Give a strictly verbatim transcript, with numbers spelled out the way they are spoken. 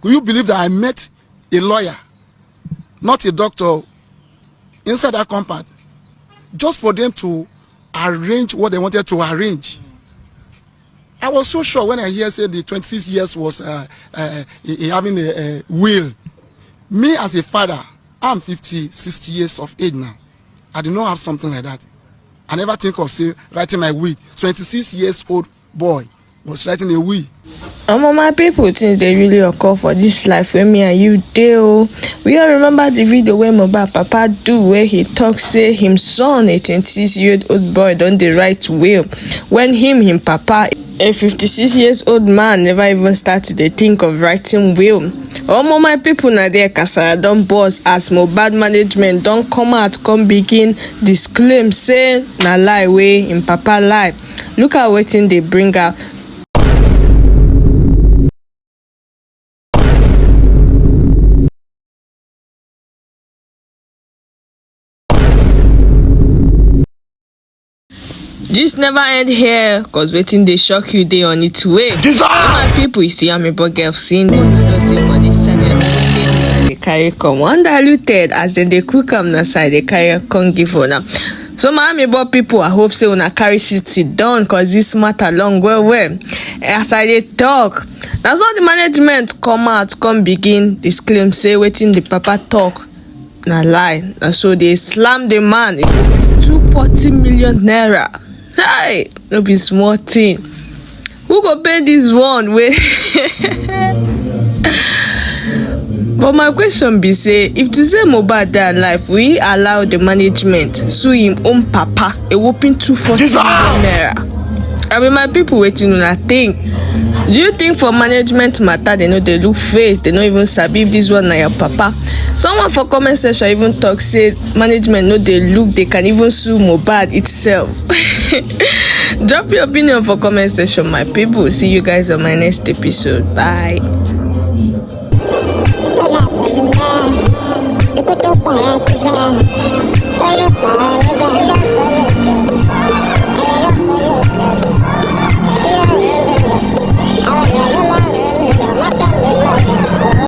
Could you believe that I met a lawyer, not a doctor, inside that compound, just for them to arrange what they wanted to arrange? I was so sure when I hear say the twenty-six years was uh, uh, he, he having a, a will. Me as a father, I'm fifty, sixty years of age now. I do not have something like that. I never think of say writing my will. Twenty-six years old boy was writing a will. Omo, my people, things dey really occur for this life wey me and you dey o. We all remember the video wey Mohbad papa do, where he talk say him son, a twenty-six year old boy, don dey write will, when him, him papa, a fifty-six years old man, never even start to dey think of writing will. Omo, my people, na there kasala don burst as Mohbad management don come out come begin disclaim say na lie wey him papa lie. Look at wetin dey bring out. This never end here, cause wetin dey shock you dey on its way. Jesus! My people, you see, I'm a boy girl, seen. Una know say for this channel, they carry come undiluted as dem dey cook am na side they carry come give una. So my Ami boy people, I hope say una carry shit sit down, cause this matter long well well. As I dey talk, na so the management come out come begin disclaim say wetin the papa talk na lie. Na so they slam the man two forty million naira. Hey, no be small thing. Who go pay this one wey? But my question be say, if to say Mohbad dey alive, we allow the management sue him own papa a whopping two forty million naira. I mean, my people, wetin una think? Do you think for management matter they no dey look face, they no even sabi if this one na your papa? Someone for comment section even talk say management no dey look, they can even sue Mohbad itself. Drop your opinion for comment section, my people. See you guys on my next episode. Bye.